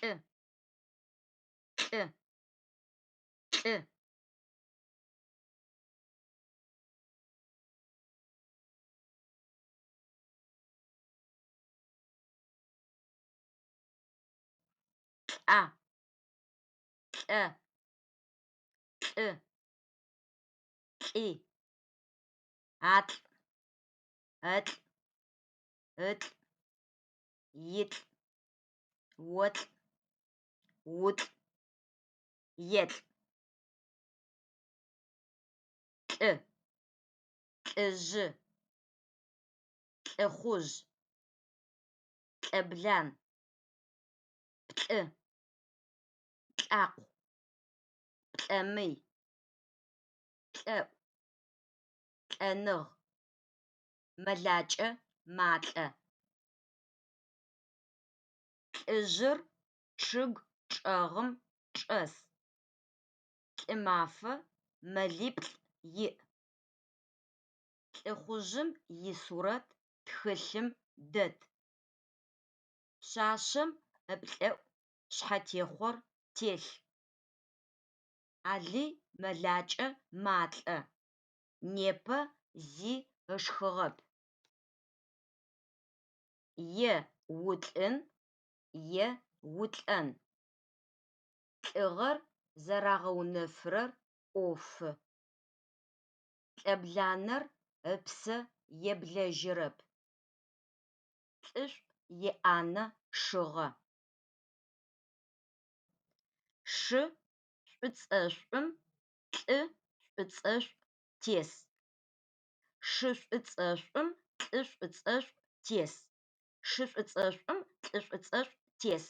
Лӏы, лӏы, лӏы. Лӏа, лӏэ, лӏы, лӏи. Атлӏ, ылӏ, ылӏ, илӏ, олӏ, улӏ, елӏ. Лӏы, лӏыжъы, лӏыхъужъ, лӏыблан, плӏы, лӏакъу, плӏэмый, плӏэӏу, лӏэныгъ, мэлакӏэ малӏэ. Лӏыжъыр чъыг чӏэгъым чӏэс. Лӏымафэ мэлиплӏ иӏ. Лӏыхъужъым исурэт тхылъым дэт. Пшъашъэм ыплӏэӏу шъхьэтехъор телъ. Алый мэлакӏэ малӏэ, непэ зи ышхыгъэп. Е улӏын, е улӏэн. Лӏыгъэр зэрагъэунэфырэр ӏофы. Лӏыбланэр ыпсэ еблэжьырэп. Лӏышӏу иӏанэ шыгъэ. Шы шӏуцӏэшӏум лӏы шӏуцӏэшӏу тес. Шы шӏуцӏэшӏум лӏы шӏуцӏэшӏу тес. Шы шӏуцӏэшӏум лӏы шӏуцӏэшӏу тес.